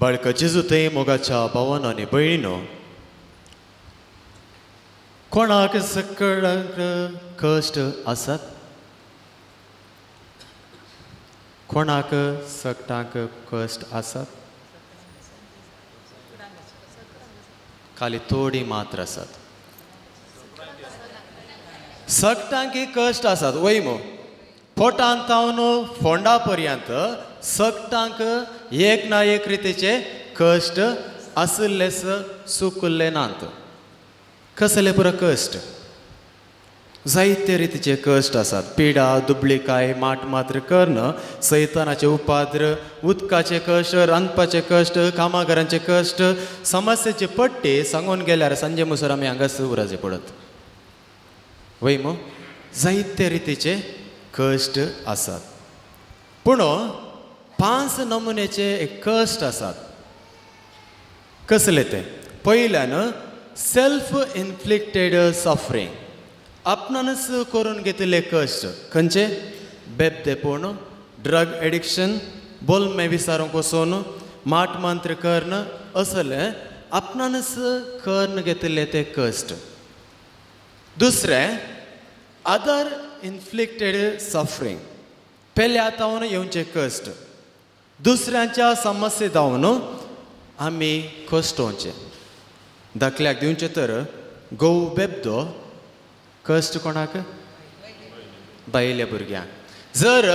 बाळका जेजू थंय मोगाच्या भावानो आनी भयणीनो, कोणाक सकळांक कश्ट आसात? कोणाक सकटांक कश्ट आसात? खाली थोडी मात्र आसात. सगटांकी कश्ट आसात वय मो? पोटांत तावन फोंडा पर्यंत सगटांक एक ना एक रितीचे कश्ट आशिल्लेच, चुकल्ले नात. कसले पुरो कश्ट? जायते रितीचे कश्ट आसात. पिडा, दुबळिकाय, माट मात्र कर्ण, सैतानाचे उपाद्र, उदकाचे कश्ट, रांदपाचे कश्ट, कामागारांचे कश्ट, समस्येचे पट्टे सांगून गेल्यार सांजे मुसर आमी हांगाच उराचे पडत वय मो? जायते रितीचे कश्ट आसात. पूण 5 नमुन्याचे एक कश्ट आसात. कसले ते? पयल्यान सेल्फ इन्फ्लिक्टेड सफरींग, आपणानच करून घेतिल्ले कश्ट. खंयचे? बेबदेपण, ड्रग एडिक्शन, बोलमे विसारूंक वचून, माट मंत्र कर्ण, असले आपणानच करून घेतिल्ले ते कश्ट. दुसरें अदर इन्फ्लिक्टेड सफरींग, पेल्या तावन येवचे कश्ट, दुसऱ्यांच्या समस्ये जावन आमी कश्टोवचे. दाखल्याक दिवचें तर गोव बेबदो कश्ट कोणाक? बायल्या भुरग्यांक. जर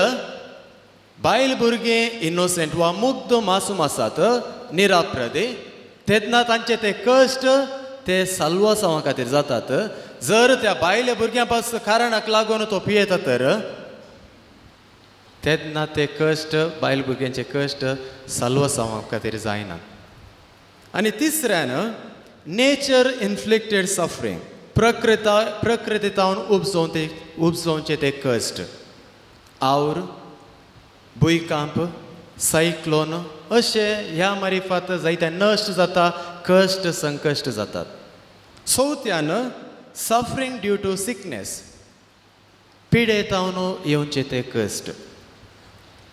बायल भुरगें इनोसेंट वा मुग्ध मासूम आसात, निराप्रदे, तेन्ना तांचे ते कश्ट ते साल्वासांवा खातीर जातात. जर त्या बायल्या भुरग्यां पास कारणाक लागून तो पियेता तर तेन्ना ते कश्ट बायल भुरग्यांचे कश्ट साल्वासांवा खातीर जायना. आनी तिसऱ्यान नेचर इन्फ्लिक्टेड सफरींग, प्रकृतीतावन उपजोवचे ते कश्ट, our, भुंयकांप, सायक्लोन अशें ह्या मारिफात जायते नश्ट जाता, कश्ट संकश्ट जातात. चवथ्यान सफरींग ड्यू टू सिकनेस, पिडेतावन येवचे ते कश्ट.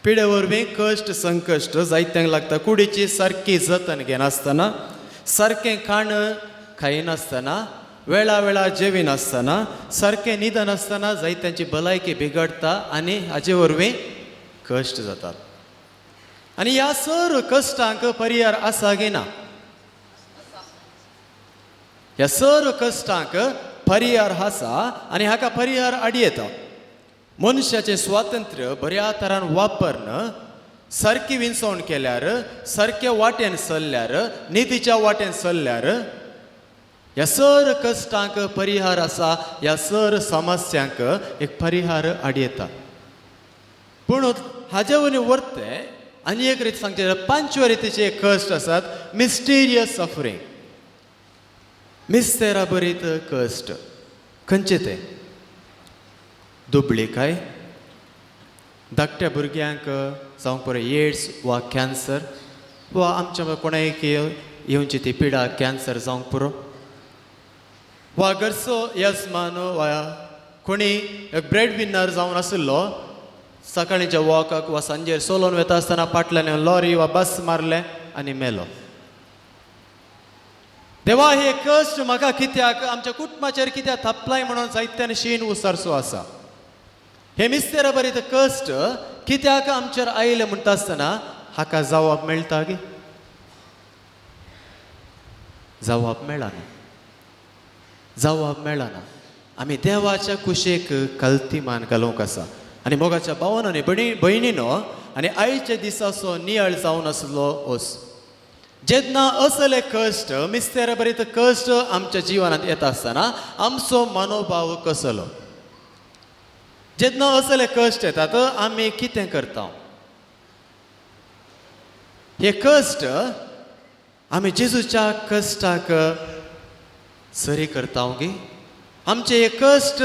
पिडे वरवीं कश्ट संकश्ट जायत्यांक लागता. कुडीची सारकी जतन घेनासतना, सारकें खाण खायनासतना, वेळा वेळा जेविनासतना, सारकें न्हिदनासतना जायत्यांची भलायकी बिगडटा आनी हाजे वरवीं कश्ट जातात. आनी ह्या सर कश्टांक परिहार आसा गी ना? ह्या सर कश्टांक परिहार आसा आनी हाका परिहार आडी येता. मनशाचें स्वातंत्र्य बऱ्या तरान वापरन, सारकी विंचवण केल्यार, सारके वाटेन चल्ल्यार, नितीच्या वाटेन चल्ल्यार ह्या सर कश्टांक परिहार आसा, ह्या सर समस्यांक एक परिहार आडी येता. पूण हाजे वयली वर्ते आनी एक रीत सांगचे जाल्यार पांचव्या रितीचे कश्ट आसात, मिस्टिरियस सफरींग, मिस्तेरा बरीत कश्ट. खंयचे ते? दुबळिकाय, धाकट्या भुरग्यांक जावंक पुरो एड्स वा कॅन्सर, वा आमच्या कोणाक येवची ती पिडा कॅन्सर जावंक पुरो, वा घरचो येजमान वा कोणी एक ब्रेड विनर जावन आशिल्लो, सकाळीच्या वॉकाक वा सांजेर सोलोन वता आसतना फाटल्यान लॉरी वा बस मारलें आनी मेलो. देवा हे कश्ट म्हाका कित्याक, आमच्या कुटुंबाचेर कित्याक थपलाय म्हणून जायत्यान शीण उसरचो आसा. हे मिस्तेरा बरीत कश्ट कित्याक आमचेर आयले म्हणटा आसतना हाका जवाब मेळटा गी? जवाब मेळना, जवाब मेळना. आमी देवाच्या कुशेक कल्ती मान घालूंक आसा. आनी मोगाच्या भावान आनी भयणीनो, आनी आयच्या दिसाचो नियाळ जावन आसलो ओस, जेन्ना असले कश्ट मिस्तेरा बरीत कश्ट आमच्या जिवनांत येता आसतना आमचो मनोभाव कसलो? जेन्ना असले कश्ट येतात आमी कितें करता? हे कश्ट आमी जेजूच्या कश्टाक सरी करता गी? आमचे हे कश्ट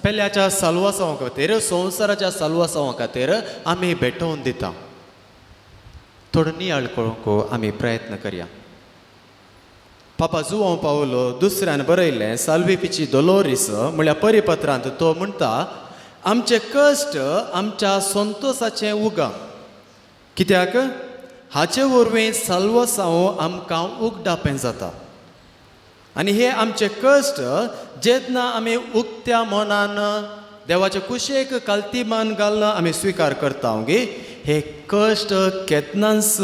पेल्याच्या साल्वासांवा खातीर, संवसाराच्या साल्वासांवा खातीर आमी भेटोवन दिता. थोडो नियाळ करूंक आमी प्रयत्न करया. पापा जुवांव पावलो दुसऱ्यान बरयल्लें साल्विपिची दोलोरीस म्हळ्यार परिपत्रांत तो म्हणटा, आमचे कश्ट आमच्या संतोसाचें उगम. कित्याक? हाचे वरवीं साल्वसांव आमकां उगडापें जाता. आनी हे आमचे कश्ट जेन्ना आमी उक्त्या मनान देवाचे कुशेक कालती मान घालून आमी स्विकार करता गे, हे कश्ट केन्नाच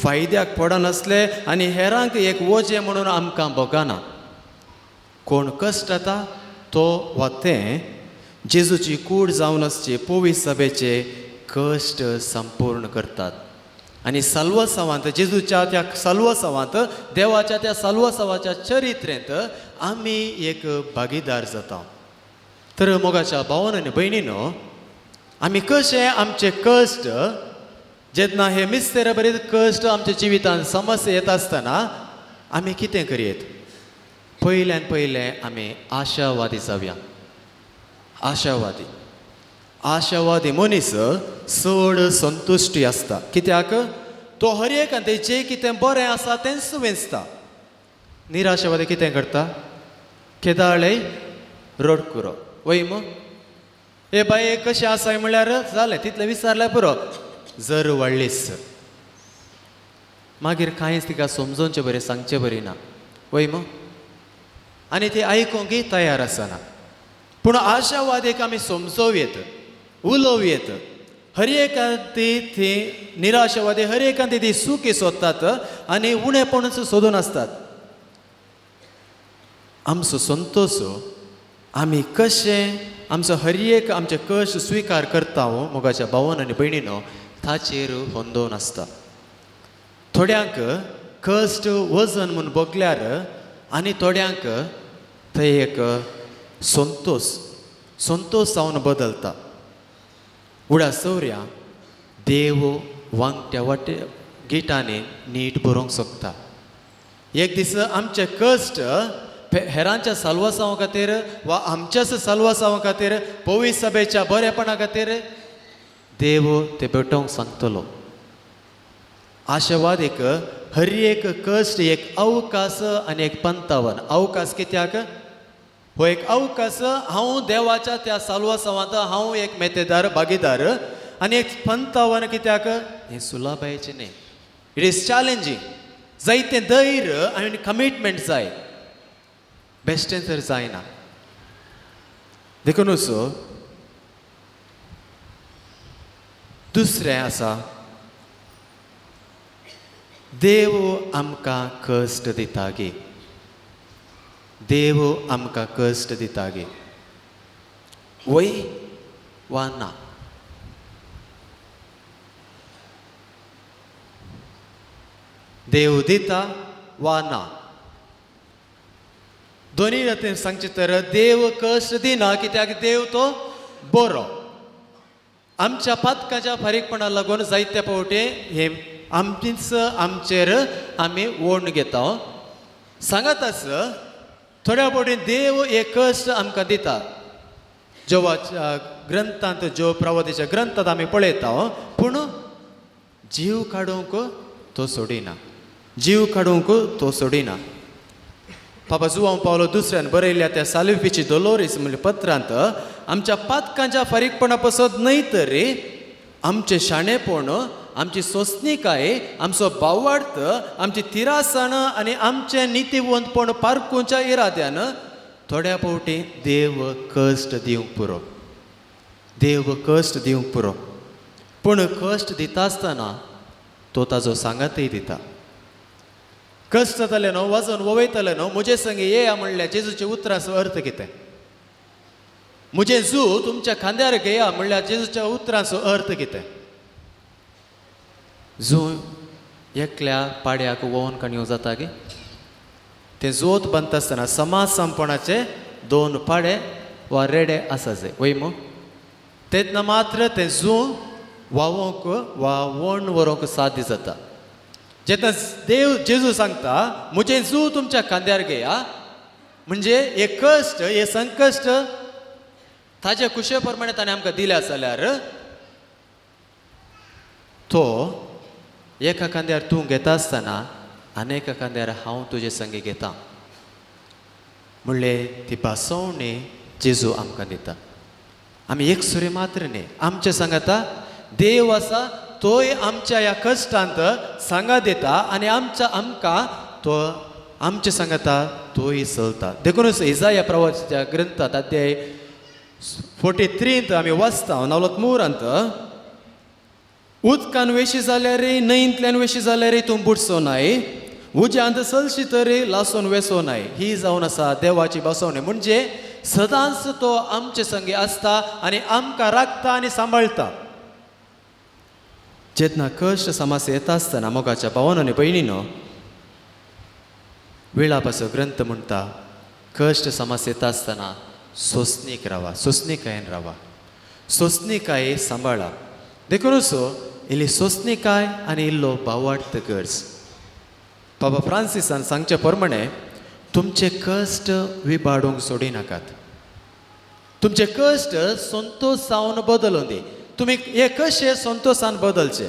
फायद्याक पडनासले आनी हेरांक एक वजें म्हणून आमकां भोगना. कोण कश्ट जाता तो वा तें जेजूची कूड जावन आसचे पवित्र सभेचे कश्ट संपूर्ण करतात. आनी साल्वसांवांत जेजूच्या त्या साल्वसांवांत देवाच्या त्या साल्वसांवाच्या चरित्रेंत आमी एक भागीदार जाता. तर मोगाच्या भावन आनी भयणीनो, आमी कशें आमचे कश्ट जेन्ना हे मिस्तेरा बरें कश्ट आमच्या जिवितांत समस्या येता आसतना आमी कितें करयेत? पयल्यान पयलें आमी आशावादी जावया. आशावादी, आशावादी मनीस चड संतुश्टी आसता. कित्याक तो हर एक जें कितें बरें आसा तेंच वेंचता. निराशावादी कितें करता? केदाळय रडकुरो वय मग, ए बाये कशें आसाय म्हणल्यार जालें तितलें विचारल्यार पुरो, जर वाडलीच मागीर कांयच तिका समजोवचें बरें सांगचें बरें ना वय मग, आनी ती आयकूंकय तयार आसना. पूण आशावादीक आमी समजोवं येत, उलोवं येत. हर एकांती ती निराशावादी हर एकांती ती सुखी सोदतात आनी उणेपणूच सोदून आसतात. आमचो संतोश आमी कशें आमचो हर एक आमचे कश्ट स्विकार करता मोगाच्या भावन आनी भयणीनो ताचेर होंदोवन आसता. थोड्यांक कश्ट वजन म्हूण भोगल्यार आनी थोड्यांक थंय एक संतोश संतोश जावन बदलता. उडा सवऱ्या देव वांगट्या वाटे गिटांनी नीट बरोवंक शकता. एक दीस आमचे कश्ट हेरांच्या साल्वासांवा खातीर वा आमच्याच साल्वासांवा खातीर पवित्र सभेच्या बरेपणा खातीर देव ते भेटोवंक सांगतलो. आशावाद एक हर एक कश्ट एक अवकाश आनी एक पंतावन. अवकाश कित्याक? हो एक अवकाश हांव देवाच्या त्या साल्वासांवांत हांव एक मेतेदार भागीदार. आनी एक पंतावन कित्याक? हें सुलाबायेचें न्ही, it is challenging. जायतें धैर्य आनी कमिटमेंट जाय, बेश्टें तर जायना. देखुनूच दुसरें आसा, देव आमकां कश्ट दिता गे, देव आमकां कश्ट दिता गे, वय वा ना? देव दिता वा ना? दोनी जातीन सांगचें तर देव कश्ट दिना कित्याक देव तो बरो. आमच्या पातकाच्या फारीकपणा लागून जायते फावटी हे आमचीच आमचेर आमी ओण घेता. सांगात आस थोड्या फावटी देव एक कश्ट आमकां दिता. जोवाच्या ग्रंथांत, जो प्रवादीच्या ग्रंथांत आमी पळयता, पूण जीव काडूंक तो सोडिना, जीव काडूंक तो सोडिना. बाबा जुवांव पावलो दुसऱ्यान बरयल्या त्या सालिफीची दोलोरीस म्हणल्या पत्रांत आमच्या पातकांच्या फारीकपणा पसत न्हय तरी आमचें शाणेपण, आमची सोंसणीकाय, आमचो भावार्थ, आमची तिरासण आनी आमचें नितीवंतपण पारखुच्या इराद्यान थोड्या फावटी देव कश्ट दिवंक पुरो, देव कश्ट दिवंक पुरो. पूण कश्ट दिता आसतना तो ताजो सांगातय दिता. कश्ट जाताले न्हू, वजन वयतले न्हू, म्हजे संगी येया म्हणल्यार जेजूच्या उतराचो अर्थ कितें? म्हजें जू तुमच्या खांद्यार घेया म्हणल्यार जेजूच्या उतरांचो अर्थ कितें? जू एकल्या पाड्याक वोवन काणयो जाता गे? तें जोत बांदता आसतना समाज संपणाचे दोन पाडे वा रेडे आसा जाय वय मू, तेन्ना मात्र तें जू व्हांवोंक वा वण व्हरूंक साध्य जाता. जेन्ना देव जेजू सांगता म्हजें जू तुमच्या खांद्यार घेया, म्हणजे हे कश्ट, हे संकश्ट ताजे कुशे प्रमाणे ताणें आमकां दिल्या जाल्यार तो एका खांद्यार तूं घेता आसतना आनी एका खांद्यार हांव तुजे संगी घेता म्हणलें ती भासवणी जेजू आमकां दिता. आमी एक सुरी मात्र न्ही, आमचे सांगाता देव आसा तोय आमच्या ह्या कश्टांत सांगा दिता आनी आमच्या आमकां तो आमचे सांगता तोय चलता. देखूनच इजाया प्रवाच्या ग्रंथात अध्याय 43 आमी वाचता नवलत मुरांत, उदकान वेशी जाल्यार रे, न्हंयंतल्यान वेशी जाल्यार रे तूं बुडचो नाय, उज्यांत चलशी तरी लासून वेसो नाय. ही जावन आसा देवाची बसवणी, म्हणजे सदांच तो आमचे संगी आसता आनी आमकां राखता आनी सांबाळटा. जेन्ना कश्ट समस्या येता आसतना मोगाच्या भावान आनी भयणीनो, विळापाचो ग्रंथ म्हणटा कश्ट समस्या येता आसतना सोंसणीक रावा, सोंसणीकायेन रावा, सोंसणीकाय सांबाळा. देखूनच इल्ली सोंसणीकाय आनी इल्लो भावार्थ गरज. बाबा फ्रांसिसान सांगचे प्रमाणे तुमचे कश्ट विबाडूंक सोडिनाकात, तुमचे कश्ट संतोश जावन बदलूं दी. तुमी हे कशे संतोशान बदलचे.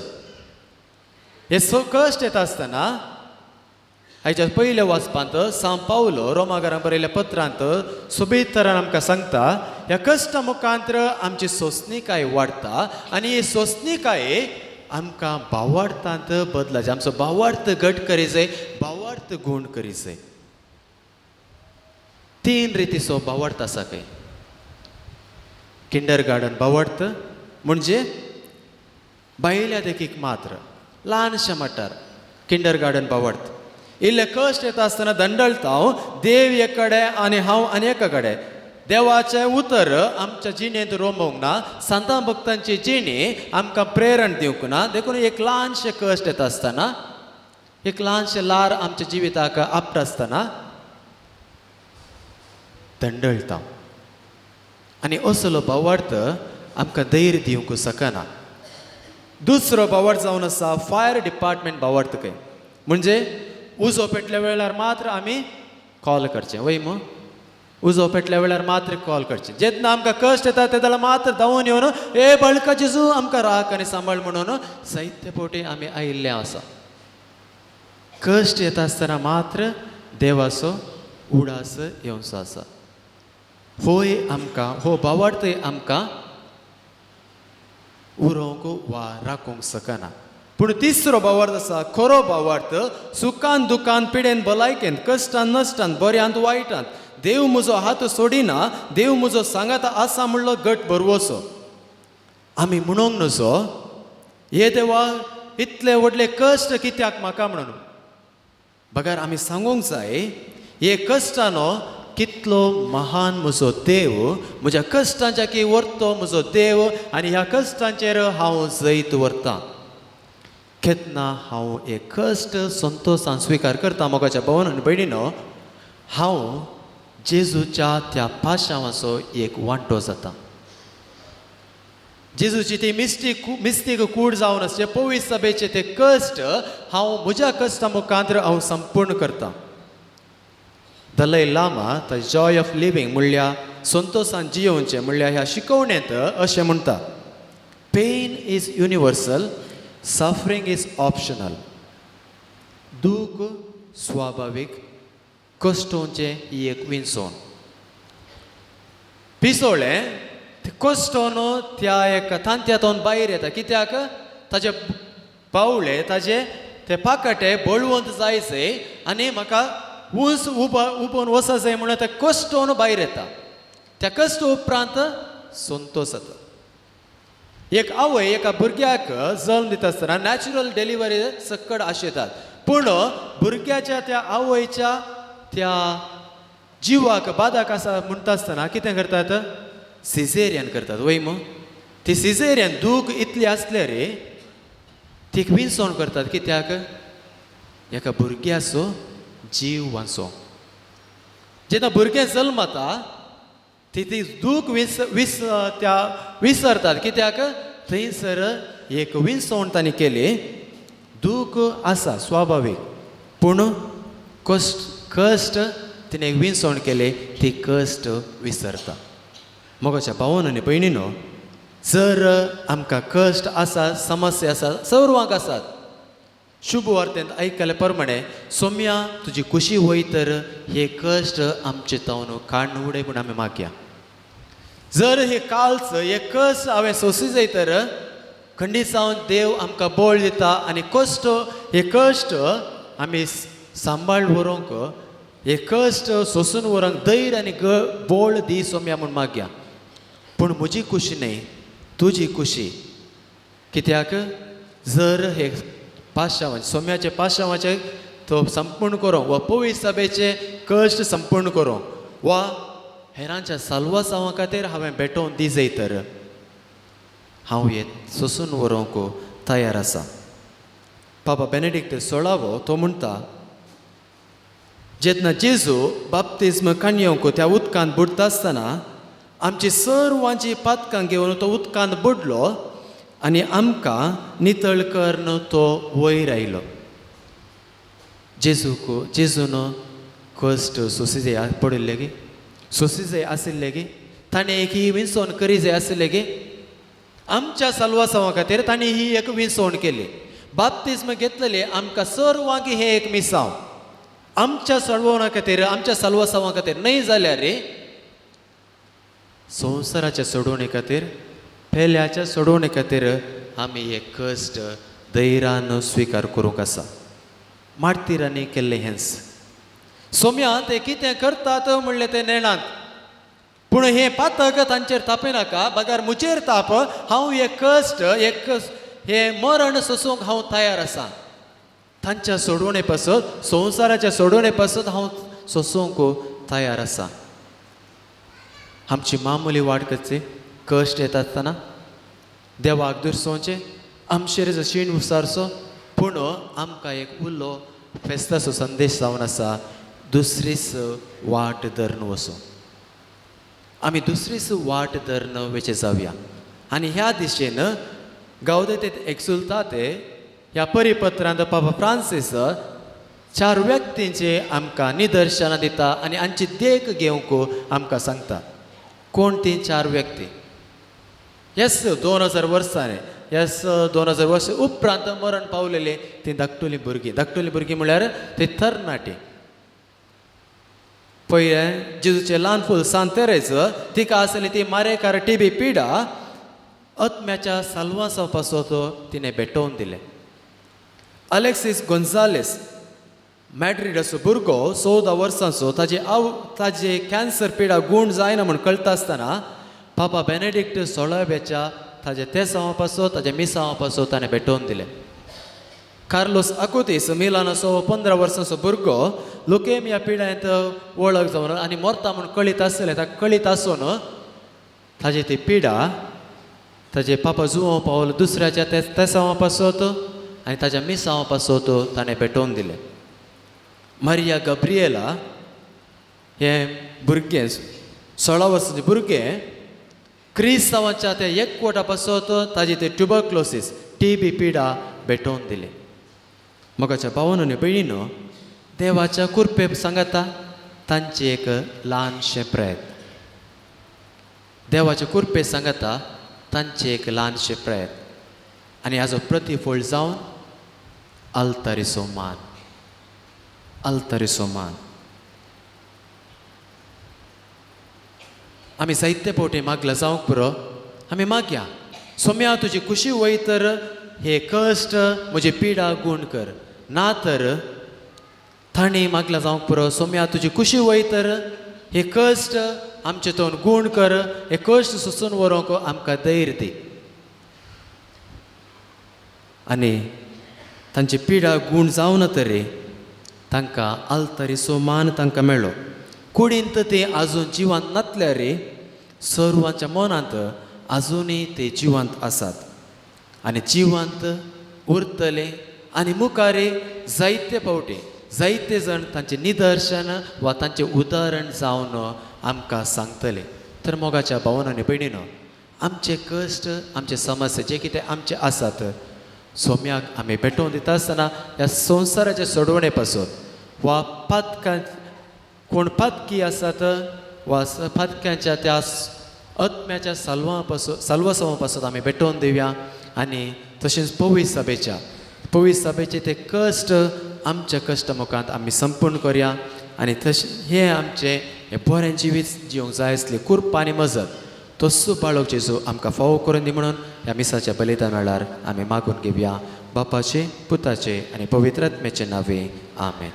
हे कश्ट येता आसतना आयच्या पयल्या वाचपांत सांव पावलो रोमागारां बरयल्ल्या पत्रांत सोबीत तरान आमकां सांगता, ह्या कश्टा मुखांत्र आमची सोंसणीकाय वाडटा आनी ही सोंसणीकाय आमकां भावार्थांत बदलाचे, आमचो भावार्थ घट करी जाय, भावार्थ गूण करी जाय. तीन रितीचो भावार्थ आसा खंय. किंडर गार्डन भावार्थ म्हणजे भायल्या देखीक मात्र ल्हानशें मटार किंडर गार्डन भावार्थ. इल्ले कश्ट येता आसतना दंडळटा हांव, देव एक कडेन आनी हांव आनी एका कडेन. देवाचें उतर आमच्या जिणेंत रोमोवंक ना, सांतां भक्तांची जिणी आमकां प्रेरण दिवंक ना. देखून एक ल्हानशें कश्ट येता आसतना, एक ल्हानशें लार आमच्या जिविताक आपटा आसतना दंडळटा आनी असलो भावार्थ आमकां धैर्य दिवंक शकना. दुसरो भावार्थ जावन आसा फायर डिपार्टमेंट भावार्थ खंय, म्हणजे उजो पेटल्या वेळार मात्र आमी कॉल करचें, वय मू, उजो पेटल्या वेळार मात्र कॉल करचें. जेन्ना आमकां कश्ट येता तेन्ना मात्र धांवून येवन ए बळका जेजू आमकां राख आनी सांबाळ म्हणून साहित्य पोटी आमी आयिल्लें आसा. कश्ट येता आसतना मात्र देवाचो उडास येवचो आसा. होय आमकां हो भावार्थय आमकां उरोवंक वा राखूंक शकना. पूण तिसरो भावार्थ आसा खरो भावार्थ, सुखान दुखान पिडेन भलायकेन कश्टान नश्टान बऱ्यांत वायटांत देव म्हजो हात सोडिना, देव म्हजो सांगात आसा म्हणलो गट बरवचो. आमी म्हणूंक नजो हे देवा इतले व्हडले कश्ट कित्याक म्हाका म्हणून, बगर आमी सांगूंक जाय हे कश्टानो कितलो महान म्हजो देव, म्हज्या कश्टांच्या की व्हरतो म्हजो देव आनी ह्या कश्टांचेर हांव जैत व्हरतां. केन्ना हांव एक कश्ट संतोशान स्विकार करता मोगाच्या भावन आनी भयणीनो, हांव जेजूच्या त्या पाशांवाचो एक वांटो जाता. जेजूची ती मिस्तीक कूड जावन आसचे पवित्र सभेचे ते कश्ट हांव म्हज्या कश्टा मुखांत हांव संपूर्ण करता. Dalai Lama the joy of living म्हणल्यार संतोशान जियोवचें म्हणल्यार ह्या शिकवणेंत अशें म्हणटा, pain is universal, suffering is optional. दूख स्वाभावीक, कश्टोवचें ही एक विंचवण. पिसोळें कश्टोन त्या एका तांत्यांतून भायर येता, कित्याक ताजे पावळे ताजे ते पाकाटे बळवंत जायचे आनी म्हाका ऊंच उबोवन वचत जाय म्हणून ते कश्टोन भायर येता. त्या कश्ट उपरांत संतोश जाता. एक आवय एका भुरग्याक जल्म दिता आसतना नॅचरल डिलिव्हरी सकट आशेतात, पूण भुरग्याच्या त्या आवयच्या त्या जिवाक बादाक आसा म्हणटा आसतना कितें करतात, सिजेरियन करतात, वय मू. ती सिजेरियन दूख इतली आसले रे ती विंचवण करतात, कित्याक एका भुरग्याचो जीव वांचो. जेन्ना भुरगें जल्मता ती ती दूख विस विस त्या विसरतात, कित्याक थंयसर एक विंचवण तांणी केली. दूख आसा स्वाभावीक, पूण कश्ट कश्ट तिणें एक विंचवण केली, ती कश्ट विसरता. मोगाच्या भावन आनी भयणीनो, जर आमकां कश्ट आसा, समस्या आसा, सर्वांक आसात, शुभ वार्तेंत आयकले प्रमाणे सोम्या तुजी खुशी वय तर हे कश्ट आमचे तावन काडून उडय म्हूण आमी मागया. जर हे कालच हे कश्ट हांवें सोंसी जाय तर खंडीत जावन देव आमकां बळ दिता आनी कश्ट हे कश्ट आमी सांबाळ व्हरूंक, हे कश्ट सोसून व्हरूंक धैर्य आनी बळ दी सोम्या म्हूण मागया. पूण म्हजी खुशी न्हय, तुजी खुशी. कित्याक जर हे पाशांव सोम्याचे पाशांवाचे तो संपूर्ण करूंक वा पवित्र सभेचे कश्ट संपूर्ण करूंक वा हेरांच्या साल्वासांवा खातीर हांवें भेटोवन दी जाय तर हांव हे सोसून व्हरूंक तयार आसा. पापा बेनेडिक्ट सोळावो तो म्हणटा, जेन्ना जेजू बाप्तिज्म काणयेवंक त्या उदकांत बुडटा आसतना आमची सर्वांची पातकां घेवन तो उदकांत बुडलो आनी आमकां नितळ करून तो वयर आयलो. जेजूक जेजून कश्ट सोसी जाय पडिल्ले गी, सोसी जाय आशिल्ले गी, ताणें एक ही विंचवण करी जाय आशिल्ले गी. आमच्या साल्वासांवा खातीर ताणें ही एक विंचवण केली. बाप्तिज्म घेतलेले आमकां सर्वांक हें एक मिसांव आमच्या सळवणा खातीर, आमच्या साल्वासांवा खातीर न्हय जाल्यार संवसाराच्या सोडवणे खातीर, पेल्याच्या सोडवणे खातीर आमी हे कश्ट धैर्यान स्विकार करूंक आसा. मार्तिरांनी केल्लें हेंच. सोम्या ते कितें करतात म्हणलें ते नेणात, पूण हें पातक तांचेर तापयनाका, बगर म्हजेर ताप. हांव हे कश्ट एक हें मरण सोसूंक हांव तयार आसा. तांच्या सोडवणे पासत, संवसाराच्या सोडवणे पासत हांव सोसूंक तयार आसा. आमची मामुली वाट करची, कश्ट येता आसतना देवाक दुरसोवचें, आमचेर शीण उसारचो, पूण आमकां एक उलो फेस्ताचो संदेश जावन आसा, दुसरीच वाट धरून वचूं. आमी दुसरीच वाट धरून वचें जावया. आनी ह्या दिशेन गावदेते एक्सुलताते ह्या परिपत्रांत पापा फ्रांसीस चार व्यक्तींचे आमकां निदर्शनां दिता आनी हांची देख घेवंक आमकां सांगता. कोण ती चार व्यक्ती? येस 2000 वर्सांनी, येस 2000 वर्स उपरांत मरण पावलेले ती धाकटुली भुरगीं. धाकटुली भुरगीं म्हळ्यार ती तरणाटी. पयलें जेजूचें ल्हान फूल सांत तेरेज, तिका आसली ती मारेकार टीबी पिडा आत्म्याच्या साल्वासां पासत तिणें भेटोवन दिलें. अलेक्सीस गोन्जालेस मॅड्रिडाचो भुरगो 14 वर्सांचो, ताजे आव ताजे कॅन्सर पिडा गूण जायना म्हूण कळटा आसतना पापा बेनेडिक्ट 16व्याच्या ताजे तेसांवा पासत, ताजे मिसांवा पासत ताणें भेटोवन दिलें. कार्लोस आकुतीस मिलानाचो 15 वर्सांचो भुरगो लुकेमिया पिड्यांत वळख जावन आनी मरता म्हूण कळीत आसलें, ताका कळीत आसून ताजी ती पिडा ताजे पापा जुवांव पावल दुसऱ्याच्या तेसांवा पासत आनी ताज्या मिसांवा पासत ताणें भेटोवन दिलें. मारिया गब्रिएला हें भुरगें 16 वर्सांचें भुरगें क्रिस्तांवाच्या त्या एकवटा पासत ताजी ते ट्युबरक्लोसीस टीबी पिडा भेटोवन दिली. मोगाच्या भावान आनी भयणीनो, देवाच्या कुरपे सांगाता तांचें एक ल्हानशें प्रयत्न. देवाचे कुरपे सांगाता तांचें एक ल्हानशें प्रयत्न आनी हाजो प्रतिफळ जावन आल्तारीचो मान, आल्तारीचो मान. आमी जायते फावटी मागला जावंक पुरो, आमी मागया सोम्या तुजी खुशी वय तर हे कश्ट म्हजी पिडा गूण कर, ना तर तांणी मागला जावंक पुरो सोम्या तुजी खुशी वय तर हे कश्ट आमचे तोंड गूण कर, हे कश्ट सोसून व्हरूंक आमकां धैर्य दी. आनी तांची पिडा गूण जावना तरी तांकां आल्तारीचो मान तांकां मेळ्ळो. कुडींत ते आजून जिवांत नातल्यार सर्वांच्या मनांत आजुनूय ते जिवांत आसात आनी जिवांत उरतले. आनी मुखार जायते फावटी जायते जाण तांचें निदर्शन वा तांचें उदाहरण जावन आमकां सांगतले. तर मोगाच्या भावान आनी भयणीनो, आमचे कश्ट, आमचे समस्या जे कितें आमचे आसात सोम्याक आमी भेटोवन दिता आसतना ह्या संवसाराचे सोडवणे पासून वा पातकां कोण पातकी आसात वा पातक्यांच्या त्या आत्म्याच्या साल्वा पासून साल्वासांवा पासून आमी भेटोवन दिवया. आनी तशेंच पवित्र सभेच्या पवित्र सभेचे ते कश्ट आमच्या कश्ट मुखांत आमी संपूर्ण करया. आनी तशें हें आमचें हें बरें जिवीत जिवंक जाय आसलें कुरपा आनी मजत तो तस्सो बाळक जेजू आमकां फावो करून दी म्हणून ह्या मिसाच्या बलिदान वेळार आमी मागून घेवया. बापाचे, पुताचे आनी पवित्र आत्म्याचे नांवे, आमेन.